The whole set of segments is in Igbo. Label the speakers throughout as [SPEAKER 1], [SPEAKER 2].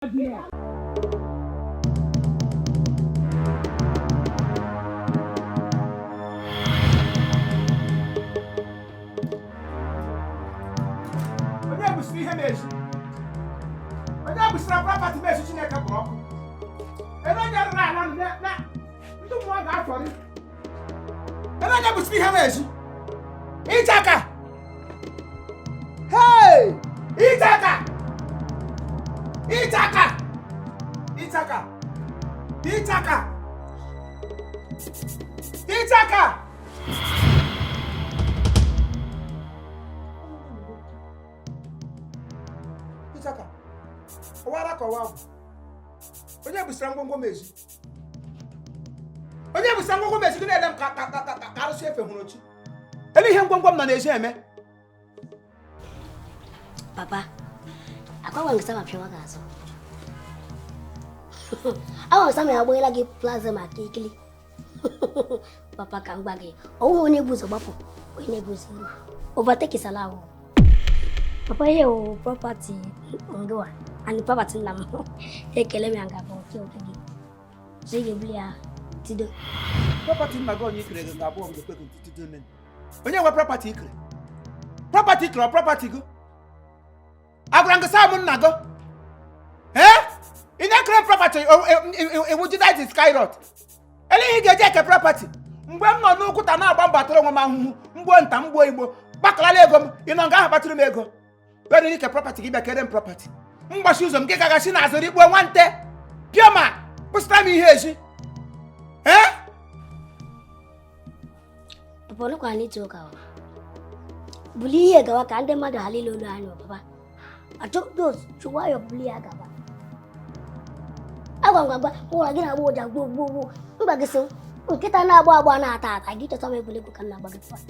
[SPEAKER 1] Onye busiri ihe m ezi? Onye busiri property m ezi? Chineke kpọrọ ọkụ. Ebe onye rụrụ ala na ndị mmụọ ga-afọrị. Ebe onye busiri ihe m ezi? Ịchaka! Hey! Ịchaka! Ịchaka! Ịchaka! Ịchaka! Ịchaka! Ịchaka! Ọwara ka ọwa bụ. Onye busara ngwongwo m ezi? Onye busara ngwongwo m ezi? Gị na-ele m ka arụsị efe hụrụ chi. Ele ihe ngwongwo m nọ n'ezi eme?
[SPEAKER 2] Papa, akwa gị sama pịawa gị azụ. Agwa sama ya agbanyela gị plasma ka ikili. Papa, ka m gwa gị, ọwụghị onye bụ ụzọ gbapụ, onye na-ebu ụzọ iru. Overtake is allowed. Papa, ihe wụ property ngịwa and property nna m. Ekele m ya nga bụ nke oke gị. So ị ga-ebuli ya tido.
[SPEAKER 1] Property nna gị onye ikere gị ga-abụ mgbe kwe gị ntụtụ. Onye nwe property ikere? Property ikere ọ property gị? Agwara m gị saa m nna gị. Ee? Ị na-ekere property iwu Judas Iscariot. Ele ihe ị ga-eji eke property? Mgbe m nọ n'Ụkwụta na-agba mbọ atụrụ onwe m ahụhụ, mgbuo nta mgbuo igbo, gbakọlala ego m, ị nọ nga ahụ kpatụrụ m ego. Were ike property gị bịa kere m property. Mgbachi ụzọ m gị gagachi n'azụ rikpuo nwante. Pịọma, kwụsịtara m ihe ezi. Ee?
[SPEAKER 2] Papa, ọnụkwa n'ịtụ ụka o. Bulie ihe gawa ka ndị mmadụ ghara ile olu anya, papa. Achọ dos chụwa ya, bulie ya gaba. Agwa ngwa gwa ụra gị na-agba ụja gboo gboo gboo. Mba gị sị nkịta na-agba agba na-ata ata gị cheta m egwuregwu ka m na-agba gị, papa.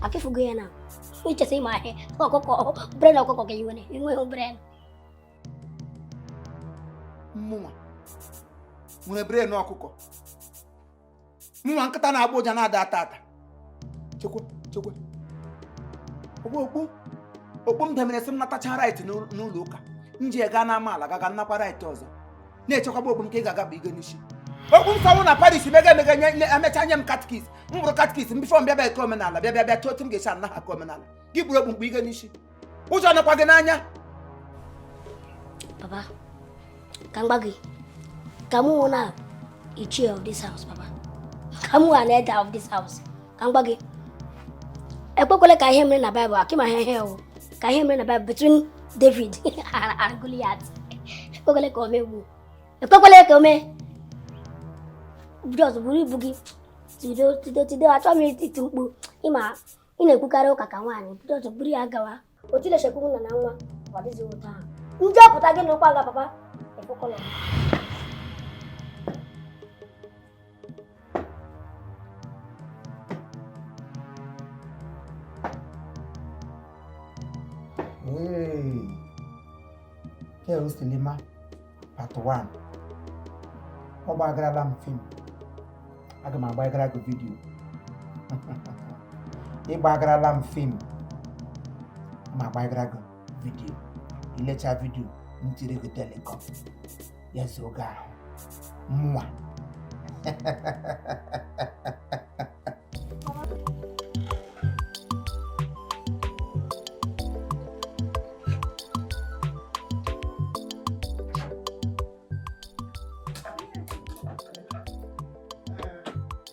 [SPEAKER 2] Akịfugo ya na icheta ịma ahịa ọkụkọ brain ọkụkọ ka iwere inweghị brain.
[SPEAKER 1] Mụnwa nwere brain ọkụkọ? Mụnwa nkịta na-agba ụja na-ada ata ata. Chekwe chekwe, okpu okpu okpu m demere sị m natacha right n'ụlọ ụka m ji gaa n'ama ala gaga nnakwa right ọzọ na-echekwaba okpu m ka ị ga-aga bụ igo n'isi okpu m sanwụ na Paris mega emega nye emecha nye m catechist m bụrụ catechist m before m bịa eke omenala bịa bịa bịa chọọ otu m ga-esi ana ha aka omenala gị buru okpu mkpu igo n'isi ụjọ nọkwa gị n'anya.
[SPEAKER 2] Papa, ka m gwa gị, ka mụ nwụ na ichie of this house, papa. Ka mụ an elder of this house. Ka m gwa gị, ekwekwele ka ihe mere na Bible, akịma ihe ihe wụ, ka ihe mere na Bible between David and Goliath. Ekwekwele ka o megbu. Ekwekwele ka o mee. Just buru ibu gị, tido tido tido, achọ m iti mkpu, ịma ị na-ekwukarị ụka ka nwaanyị, just buru ya gawa. Otu ilechekwu nna na nwa, ọ dịghị ụtọ ahụ. Njọpụta gị n'ụkwa nga, papa, efukọlọ.
[SPEAKER 1] Hey. Ke Silima part 1. Ọ gbagarala m film. Aga m agbagara gị video. Ị gbagarala m film. Ma agbagara gị video. Ilecha video, m tiri gị telecom. Ya zuo gị ahụ. Mụnwa.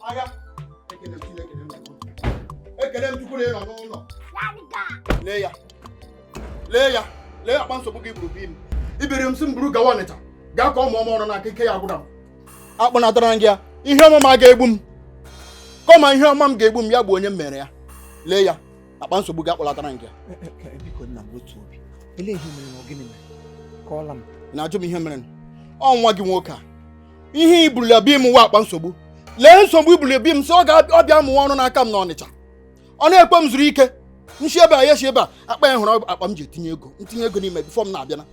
[SPEAKER 3] Agha, ekele m Chineke na ndụ m. Ekele m Chukwu na ị nọ n'ụlọ. Lee ya, lee ya, lee akpa nsogbu gị gburu bi m. Ibiri m sị m buru gawa Ọnịcha gaa ka ọ mụọ m ọrụ n'aka ike ya gwụra m. Akpọnatara m gị ya, ihe ọma m ga-egbu m, kọma ihe ọma m ga-egbu m, ya bụ onye m mere ya. Lee ya, akpa nsogbu gị akpọlatara m gị ya.
[SPEAKER 1] Biko nna m, otu obi. Elee ihe mere na ọ gịnị mere? Kọọla m.
[SPEAKER 3] Ị na-ajụ m ihe mere? Ọ nwa gị nwoke a, ihe i burula bi m nwa akpa nsogbu. Lee nsogbu i burula bi m sị ọ ga-ọbịa mụọ ọrụ n'aka m n'Ọnịcha. Ọ na-ekwe m zuru ike nshi ebe a ya shi ebe a akpa ya hụrụ akpa m ji etinye ego ntinye ego n'ime before m na-abịa na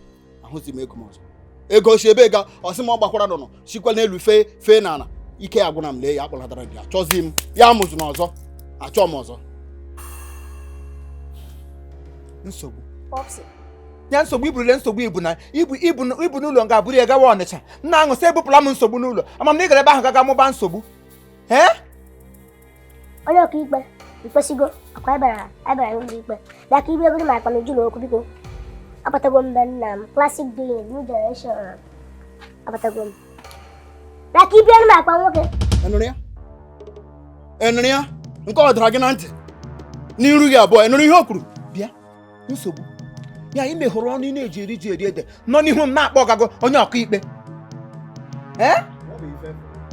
[SPEAKER 3] ahụzi m ego m ọzọ. Ego si ebe ga ọ sị m ọ gbakwara nụnụ sikwa n'elu fee fee n'ala ike ya gwụna m. Lee ya, akpọlatara gị, achọzi m ya amụzụ na ọzọ achọ m ọzọ.
[SPEAKER 1] Nsogbu.
[SPEAKER 2] Popsi,
[SPEAKER 1] Ya nsogbu iburule nsogbu ibu na ibu ibu ibu n'ụlọ nga buru ya gawa Ọnịcha. M na-aṅụ sị ebupụla m nsogbu n'ụlọ. Ama m na ị gara ebe ahụ gaga mụba nsogbu. Ee?
[SPEAKER 2] Onye ọkaikpe, ikwesịgo akwa ịbịara n'ụlọ ikpe. Bịa ka ibe ego m akpa n'uju na okwu biko. Abatago m be nna m, classic doing, new generation. Abatago m. Bịa ka ibe ego m akpa nwoke.
[SPEAKER 3] Enụrụ ya? Enụrụ ya? Nke ọ dara gị na ntị n'iru gị abụọ, enụrụ ihe o kwuru?
[SPEAKER 1] Bịa, nsogbu. Ya ị mehụrụ ọnụ ị na-eji eri ji eri ede nọ n'ihu m na-akpọ ọgago onye ọkaikpe. Ee?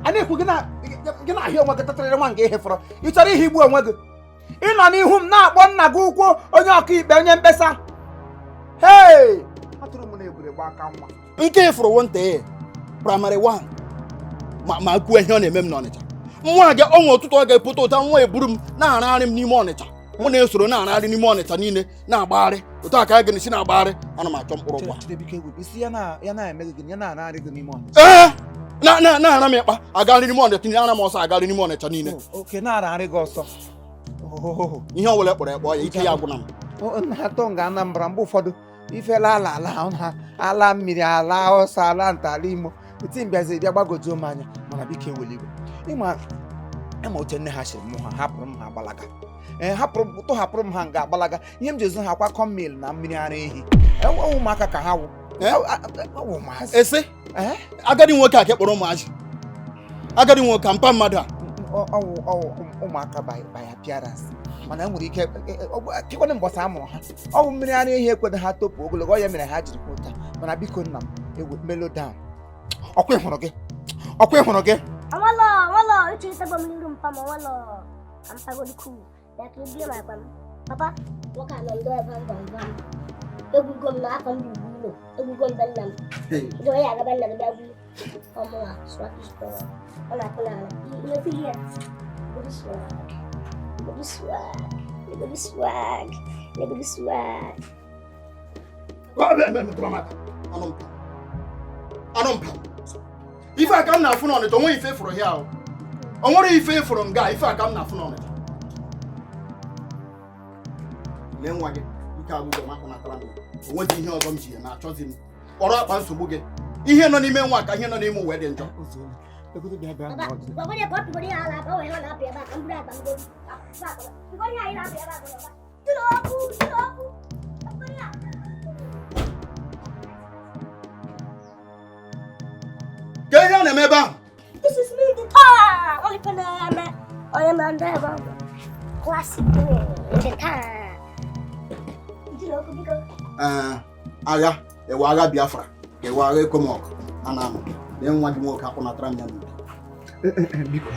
[SPEAKER 1] A na-ekwu gị na-ahịa onwe gị tatarịrị nwa nga ihe fọrọ. Ị chọrọ ihe igbu onwe gị. Ị nọ n'ihu m na-akpọ nna gị ukwu onye ọkaikpe onye mkpesa. Hei! Atụrụ m na-egwure gba aka nwa.
[SPEAKER 3] Nke ịfụrụ wụ nta praịmarị 1 ma kwuo ihe ọ na-eme m n'Ọnịcha. Nwa gị ọnwa ụtụtụ ọ ga-epụta ụta nwa eburu m na-aragharị m n'ime Ọnịcha. Mụ na-esoro na-aragharị n'ime Ọnịcha niile na-agbagharị otu a ka a ga-esi na-agbagharị. Ana m achọ mkpụrụ ụkwa. Ee, na-ara m ịkpa agagharị n'ime Ọnịcha niile, ara m ọsọ agagharị n'ime Ọnịcha niile. Ihe ọ bụla kpọrọ ekpọ ya ike ya agwụna m.
[SPEAKER 1] Na-atọ nga Anambra mgbe ụfọdụ ifela ala ala ha ala mmiri ala ọsọ ala nta ala imo eti mbịazi bịa gbagojuo m anya. Mana biko eweli iwe. Ịma oche nne ha siri mụ ha hapụrụ m ha agbalaga. Ee, hapụrụ tụhapụrụ m ha nga agbalaga. Ihe m ji ezu ha akwa kọmmil na mmiri ara ehi. Ụmụaka ka ha wụ.
[SPEAKER 3] Ese agadi nwoke a ka kpọrọ ụmụazị. Agadi nwoke mpa mmadụ a.
[SPEAKER 1] Ọwụ ụmụaka by appearance. Mana enwere ike kekwana mbọsị a mụrụ ha. Ọwụ mmiri ara ehi ekwedo ha topu ogologo ya mere ha jiri kwụta. Mana biko nna m ewe mellow down. Ọkwa ịhụrụ gị. Ọkwa ịhụrụ gị.
[SPEAKER 2] Awalo, awalo, uche ịtagbo m n'iru mpa m awalo. Ka m tagodi cool. Bịa ka ibie m akpa m. Papa, nwoke a nọ ndo ebe m gwam gwam. Egwugo m na afọ m bụ ugwu ụlọ. Egwugo m be nna m. Ndị onye agaba nna gị bịa gwu. Ọmụwa, swag is power. Ọ na-akụ n'ala. Imefu ihe. Gobi swag. Gobi swag. Gobi swag. Gobi swag.
[SPEAKER 3] Anụ mpa. Ife a ka m na-afụ n'Ọnịcha, onweghị ife ịfụrụ ya ahụ. O nwere ife ịfụrụ nga, ife a ka m na-afụ n'Ọnịcha. Lee nwa gị, ike agwụgwọ m akpọnatara m ya. O nweghị ihe ọzọ m ji ya na-achọzi m. Kpọrọ akpa nsogbu gị. Ihe nọ n'ime nwa ka ihe nọ n'ime ụwa dị njọ. Ka ihe a na-eme ebe ahụ?
[SPEAKER 2] This is me, the tar. Only for the man, classic the tar.
[SPEAKER 3] Agha ewe agha Biafra ewe agha Ekomok a na-amụ. Lee nwa gị nwoke akpọnatara m ya n'udo.
[SPEAKER 1] Biko,